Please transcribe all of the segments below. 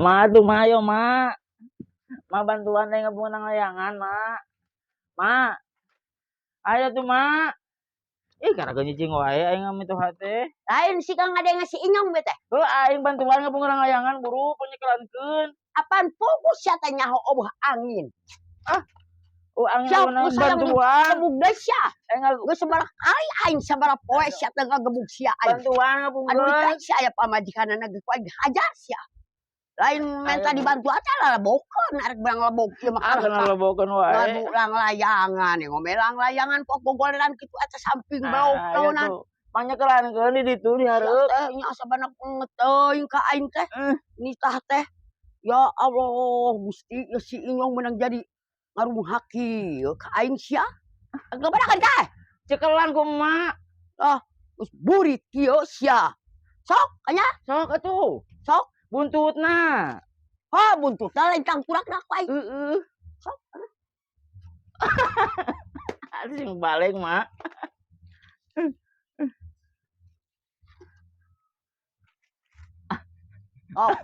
Ma tuh, Ma, ayo, Ma. Ma, bantuan deh ngepungan layangan, Ma. Ma. Ayo tuh, Ma. Ih, karena nyicing wae aing mitoha teh. Lain si Kang ada ngasih inyong bete. Heuh, aing bantuan ngepungan layangan, buru penyekelankeun. Apaan fokus sia teh nyaho eueuh angin. Oh, angin Siap, ayeuna geus hayang bantuan. Gebug deui sia. Aing Geus sabaraha kali aing, sabaraha poe sia teh ngagebug sia aing. Bantuan Anu ngepungan. Dikain sia aya pamajikanana ge ku aing dihajar sia. Lain menta Ayo. Dibantu aja lah, lebokeun arek beurang lebok ieu mah. Ah, Kalah kana lebokeun wae. Ngadulang layangan, ya ngomelang layangan kok gogoleran kitu eta samping belok Ah, ayo naonan. Tuh. Panyekelankeun di ditu di Sia hareup. Teh nya asa banak teuing ka aing teh. Nitah teh. Ya Allah Gusti, ya si Inyong menang jadi ngarunghak kieu ka aing sia. Gabarakan kae. Cekelan ku emak. Ah, geus burit kieu sia. Sok anya. Sok atuh. Sok. Buntutna. Ha, buntutna lain tangkurakna ku aing. Heeh. Sok. Aduh, sing balik, Mak. Oh.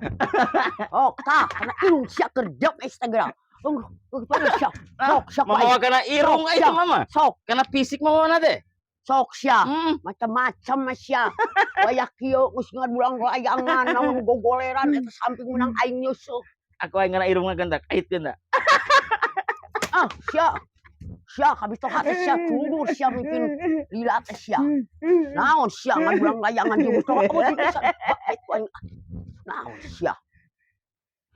Oh, tah kana irung sia keur jep Instagram. Sia. Sok sia ku Mamawa aing. Kana irung Sok, euy sia. Mama. Sok. Kana fisik mamawana teh. Sok sia. Macam-macam mah sia. Wayah kieu geus ngadulang layangan naon gogoleran eta samping menang aing nyeuseuk. Aku aing kana irungna gendak, aitkeun da. Ah, sia. Sia kabitoha teh sia tudur sia mungkin lila teh sia. Naon sia ngadulang layangan jeung mitoha ku aing. Naon sia.